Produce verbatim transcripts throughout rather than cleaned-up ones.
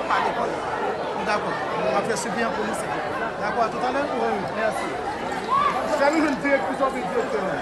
Pa lekòl la. Dakò. W ap fè swivi an pou nou, silvouplè. Dakò, a toutalè. Wi, wi, mèsi. Fè nou jwenn direktris oubyen direktè nou.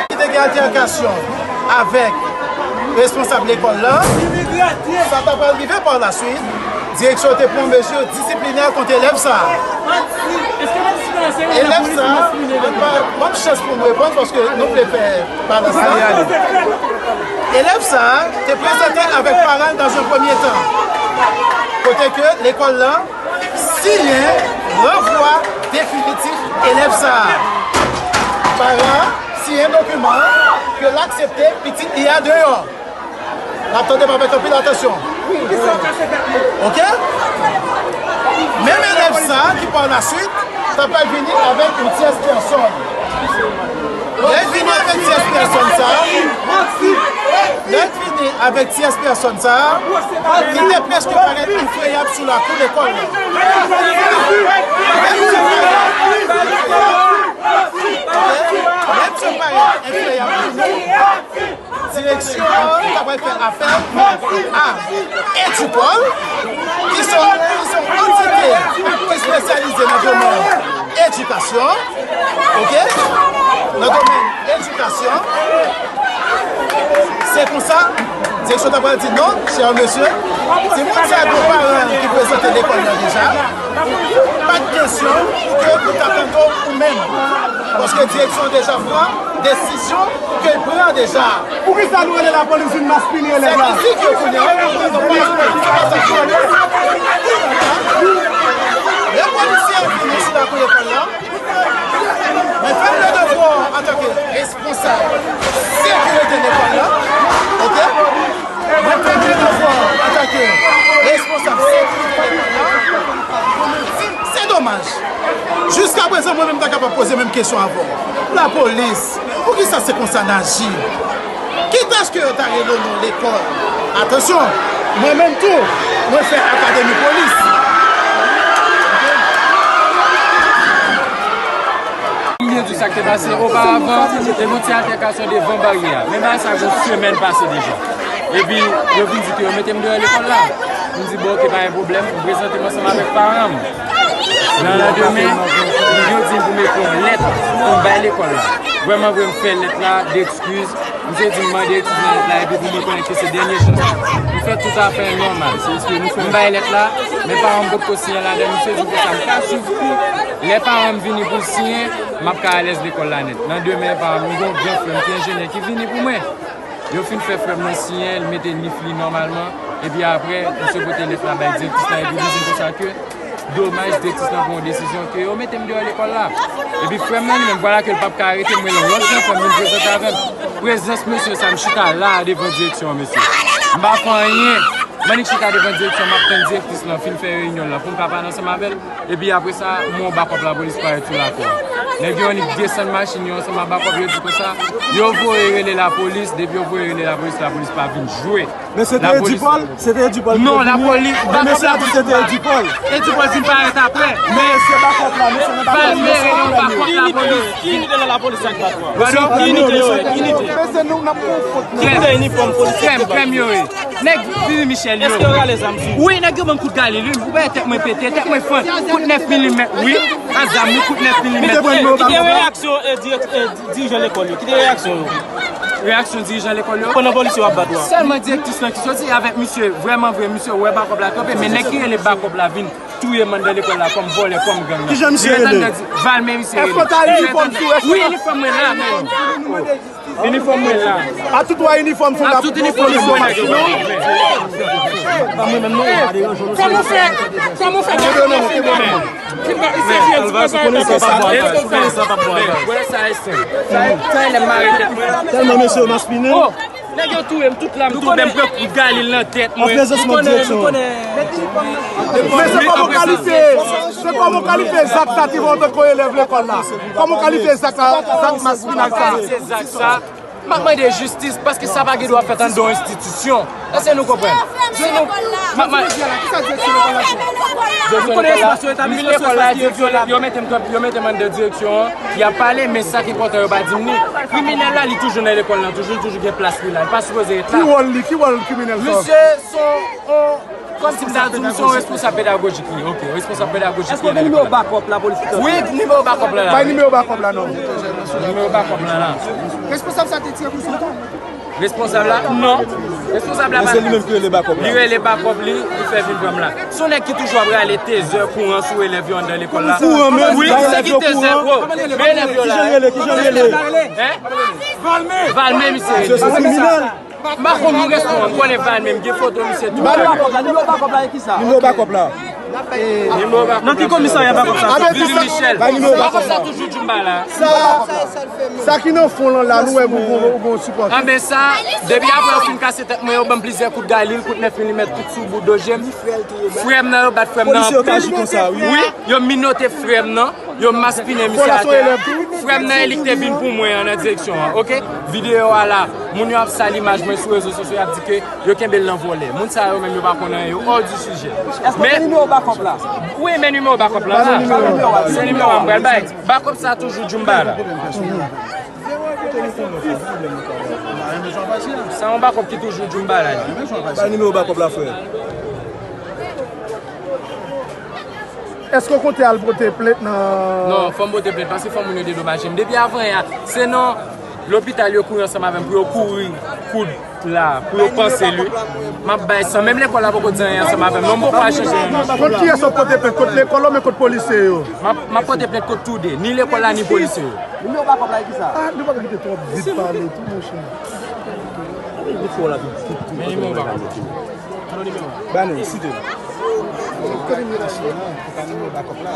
Ki te gen altèkasyon avèk responsab lekòl la. Sa ta pral rive pa la swit, direksyon te pran mezi disiplinè kont elèv sa a. Elèv sa a, ban m chans pou m reponn paske nou vle fè balans la. Elèv sa a te prezante avèk paran l nan yon premye tan, kote ke lekòl la siyen ranvwa definitif elèv sa a. Paran an siyen dokiman an ke l aksepte pitit li a deyò. N ap tande m avèk anpil atansyon. Oke? Menm elèv sa a ki pa la swit, ta pral vini avèk yon tyès pèsòn. Lè l vini avèk tyès pèsòn sa a, lè l vini avèk tyès pèsòn sa a, li te prèske parèt efreyab sou lakou lekòl la. Lè misye parèt efreyab, lè misye parèt efreyab pou nou, direksyon an ta pral fè apèl a Edupol, ki se, ki se yon antite ki espesyalize nan domèn edikasyon, oke? Nan domèn edikasyon. Se konsa, direksyon ta pral di non, chè mesye, timoun sa gen paran ki prezante lekòl la deja. Pa t kesyon pou ke nou ta tande w ou menm. Paske direksyon an deja pran desizyon ke l pran deja. Poukisa nou rele lapolis vin maspini elèv la? Se fizik yo kounye a. Lè polisye yo vini sou lakou lekòl la, mwen fè m le devwa antanke responsab sekirite lekòl la. Oke? Mwen fè m le devwa antanke responsab sekirite lekòl la. Pou nou di, se domaj. Jiskaprezan, mwen menm ta kapab poze menm kesyon avè w. Lapolis, poukisa se konsa n aji? Kitèske yo ta rele non lekòl? Atansyon, mwen menm tou, mwen fè akademi polis. Li di sa k te pase oparavan, te gen yon ti altèkasyon devan baryè a. Men bagay sa gen yon semèn pase deja. Epi, yo vin di ke yo mete m deyò lekòl la. M di, bon, oke, pa gen pwoblèm. M prezante m ansanm avèk paran m. Nan landemen, yo di m pou m ekri yon lèt pou m bay lekòl la. Vrèman vre, m fè lèt la, de ekskiz. Misye di m mande eskiz nan lèt la epi pou mwen konnen ke se dènye chans. M fè tout afè nòmal. M bay lèt la, men paran m potko siyen ladan l. Misye di m konsa m ka swiv kou. Lè paran m vini pou l siyen, m ap ka alèz lekòl la nèt. Nan demen, paran m, m gen yon gran frè m ki enjenyè ki vini pou mwen. Yo fin fè frè m nan siyen, l mete nif li nòmalman. Epi apre, misye pote lèt la bay direktris la epi li di m konsa ke domaj, direktris lan pran yon desizyon ke yo mete m deyò lekòl la. Epi frè m nan li menm, vwala ke l p ap ka arete m, mwen yon lòt gran frè m vin prezante avè m. Prezans mesye sa, m chita la a devan direksyon an, mesye. M pa fè anyen. M annik chita devan direksyon, m ap tann direktris lan fin fè reyinyon l lan pou m ka pale ansanm avè l. Epi apre sa, m wè yon bakòp lapolis parèt sou lakou a. Nèg yo annik desann machin yo ansanm ak bakòp yo di konsa, yo voye rele lapolis, depi yo voye rele lapolis, lapolis pa vin jwe. Men se te Edupol? Se te Edupol ki te vini? Non, lapolis, men mesye a di se te Edupol. Edupol vin parèt apre. Men se bakòp la, mesye nan bakòp, mesye nan bakòp la. Ki inite yo ye? Ki inite nan lapolis ak bakòp? Ki inite yo ye? Ki inite? Mesye, nou, n ap fè yon fot, non. Ki koulè inifòm polisye yo te bay? Krèm yo ye. Nèg Vivi Michel yo. Èske yo rale zam sou ou? Wi, nèg yo ban m kout galil, wi. Ou wè tèt mwen pete, tèt mwen fann. Kout nèf milimèt, wi. A zam, wi, kout nèf milimèt. Ki te reyaksyon, eh, dirèk-, eh, di-, dirijan lekòl yo? Ki te reyaksyon yo? Reyaksyon dirijan lekòl yo? Pandan polisye yo ap bat ou a? Sèlman direktris lan ki soti avèk misye, vrèman vre, misye wè bakòp la kanpe, men nèg ki rele bakòp la vin Touye m anndan lekòl la kòm vòlè, kòm gang nan. Kijan misye rele? Valmè misye rele. Èske w ta inifòm sou? Wi, inifòm mwen la menm. Inifòm mwen la. A tout wa inifòm sou? A tout inifòm sou mwen la. Kòman w fè? Kòman w fè? Kòman w fè? Wè sa, Esen. Sa e lè m mare tèt mwen. Tèlman mesye yo maspinen. Nèg yo touye m tout la, m tounen. M pran kout galil nan tèt mwen. An prezans mwen direksyon. Men se kòman w kalifye, se kòman w kalifye zak sa ki fè w tankou elèv lekòl la? Kòman w kalifye zak la, zak maspinaj sa? Se zak sa. M ap mande jistis paske sa pa gen dwa fèt anndan yon enstitisyon. Èske nou konprann? Si nou, m ap mande. Direksyon lekòl la, m vin lekòl la, direksyon, yo mete m, yo mete m anndan direksyon an. Y ap pale, men sa k enpòtan yo pa di m li. Kriminèl la, li toujou nan lekòl lan, toujou, li toujou gen plas li la. Li pa sipoze ret la. Ki wòl li? Ki wòl kriminèl sa? Misye se yon, kòm si m ta di w, se yon responsab pedagojik li. Ok, responsab pedagojik li nan lekòl la. Èske w gen nimewo bakòp lapolis ki kanpe? Wi, nimewo bakòp la la. Bay nimewo bakòp la non. Nimewo bakòp la la. Responsab sa te tire pou sou ou tou? Responsab la? Non. Responsab la pa. Men se li menm ki rele bakòp la. Li rele bakòp li, li fè vin pran m la. Se yon nèg ki toujou ap rale tezè kouran sou elèv yo anndan lekòl la. Kouran menm? Wi, se ki tezè, bro. Men elèv yo la. Kijan rele? Kijan rele? Hein? Valmè. Valmè, misye. Misye se kriminèl. M pa konn ou resto an, m konnen Valmè, m gen foto misye tou. Ba nou bakòp la, nimewo bakòp la e kisa? Nimewo bakòp la. Nan ki komisarya bakòp sa? Vivi Michel. Bakòp sa toujou Djoumba la. Sa, sa ki nan fon lan la, nou wè ou gon, ou gon sipòte. Anben sa, depi apre yo fin kase tèt mwen, yo ban m plizyè kout galil, kout nèf milimèt, kout sou bout do je m. Frè m nan, yo bat frè m nan anpil. Polisye yo ka aji konsa, wi. Wi, yo minote frè m nan, yo maspinen misye atè. Frè m nan, e li ki te vin pou mwen an nan direksyon an, ok? Videyo a la, moun yo ap sal imaj mwen sou rezo sosyo, y ap di ke yo kenbe l nan vòlè. Moun sa yo menm yo pa konn anyen, yo hors du sujet. Èske w gen nimewo bakòp la? Wi, men nimewo bakòp la la. Se nimewo a m pral bay. Bakòp sa toujou Djoumba la. Sa yon bakòp ki toujou Djoumba la. Bay nimewo bakòp la, frè. Èske w konte al pote plent nan... Non, fò m pote plent, paske fò moun yo dedomaje m. Depi avan yè a, se nan lopital yo kouri ansanm avè m pou yo kouri koud la, pou yo panse li. M ap bay san, menm lekòl la poko di anyen ansanm avè m. Non, m poko al chanje anyen. Kont kiyès w ap pote plent? Kont lekòl la oubyen kont polisye yo? M ap, m ap pote plent kont toude, ni lekòl la, ni polisye yo. Nimewo bakòp la e kisa? Ah, nou pa ka kite twòp vit pale tou, monchè. Vit fò la vit, vit, vit. Men nimewo bakòp la. Ba nou, site. Kote nimewo bakòp la?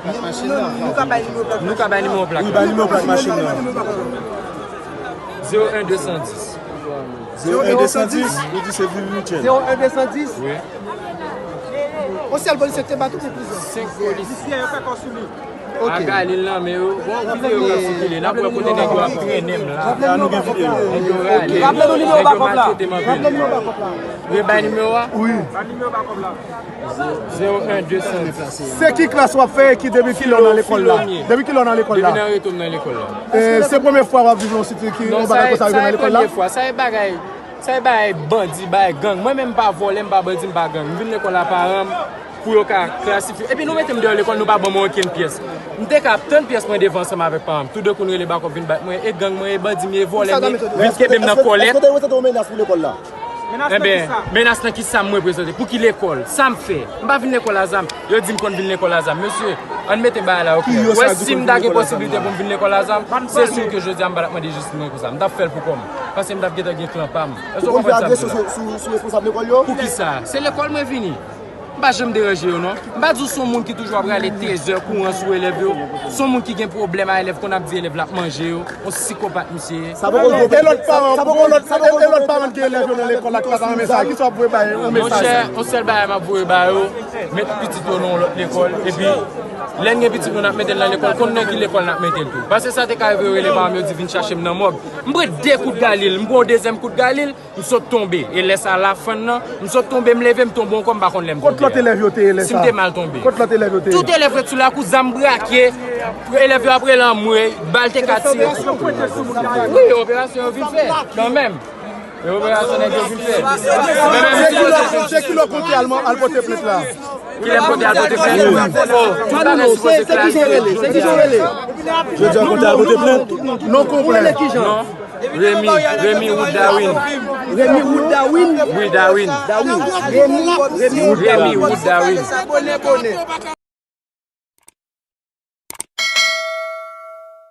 Nou ka bay nimewo plak. Nou ka bay nimewo plak. Wi, bay nimewo plak machin nan. Zewo en de san dis. Zewo en de san dis, ou di se Vivi Michel. Zewo en de san dis? Wi. On sèl polisye ki te bat ou pou prizon? Senk polisye. Misye yo fè kò sou li. Ok. A galil nan men yo. Bon, videyo yo ap sikile. N ap wè kote nèg yo ap trennen m la. La nou gen videyo. Nèg yo rale. Raple nou nimewo bakòp la. Maltrete m anpil. Raple nimewo bakòp la. Ou vle bay nimewo a? Wi. Zewo en de san dis. Se ki klas w ap fè e ki, depi ki lè w nan lekòl la? Depi ki lè w nan lekòl la? Depi nan retou m nan lekòl la. E, se premye fwa w ap viv yon sitiyasyon ki, yon bagay konsa rive nan lekòl la? Non, sa e, sa e premye fwa. Sa e bagay, sa e bagay bandi, bagay gang. Mwen menm m pa vòlè, m pa bandi, m pa gang. M vin lekòl la paran m pou yo ka klasifye. Epi nou mete m deyò lekòl, nou pa ban mwen okenn pyès. M te ka ap tann pyès mwen devan ansanm avèk paran m. Toudenkou nou rele bakòp vin bat mwen, e gang mwen, e bandi m ye, e vòlè m ye, vin kenbe m nan kòlèt. Èske w te resante yon menas pou lekòl la? Enben, menas nan kisa m reprezante? Pou ki lekòl? Sa m fè? M pa vin lekòl a zam. Yo di m konn vin lekòl a zam. Mesye, ann mete bagay la oklè. Wè, si m ta gen posiblite pou m vin lekòl a zam, se si ke jodi a m pa t ap mande jistis mwen konsa. M t ap fè l pou kò m. Paske m t ap gentan gen klan pa m. Èske w konprann sa m di la? Ou konn fè agresyon sou, sou, sou responsab lekòl yo? Pou kisa? Se lekòl mwen vini. M pa janm deranje yo, non. M pa di w se yon moun ki toujou ap rale tezè kouran sou elèv yo. Se yon moun ki gen pwoblèm a elèv, konn ap di elèv l ap manje yo. Yon sikopat misye ye. Sa poko gwo. E lòt paran, e lòt, e lòt paran ki gen elèv yo nan lekòl la ki pa ta renmen sa, kisa w ap voye ba yo, yon mesaj? Monchè, yon sèl bagay m ap voye ba yo, met pitit yo nan yon lòt lekòl, epi lè n gen pitit nou n ap mete l nan lekòl, konn nan ki lekòl n ap mete l tou. Paske sa te ka rive yo rele paran m, yo di vin chache m nan mòg. M pran de kout galil, m pran yon dezyèm kout galil, m sot tonbe. E lè sa la fann nan, m sot tonbe, m leve, m tonbe ankò, m pa konn lè m tonbe a. Kot lòt elèv yo te ye lè sa? Si m te mal tonbe. Kot lòt elèv yo te ye? Tout elèv ret sou lakou, zam brake, elèv yo ap rele anmwe, bal te ka tire. Wi, operasyon yo vin fè, kanmenm. E operasyon nèg yo vin fè. Men menm se ki lè, se ki lè w konte al, al pote plent la? Ki lè m konte al pote plent? Oh, tout bagay sipoze klarifye. Se ki jan w rele? Se ki jan w rele? Jodi a w konte al pote plent? Non konplè. Ou rele ki jan? Non. Remy, Remy Wood Darwin. Remy Wood Darwin. Wi, Darwin. Darwin. Remy, Remy Wood Remy Darwin. Wood Darwin. Abone, abone.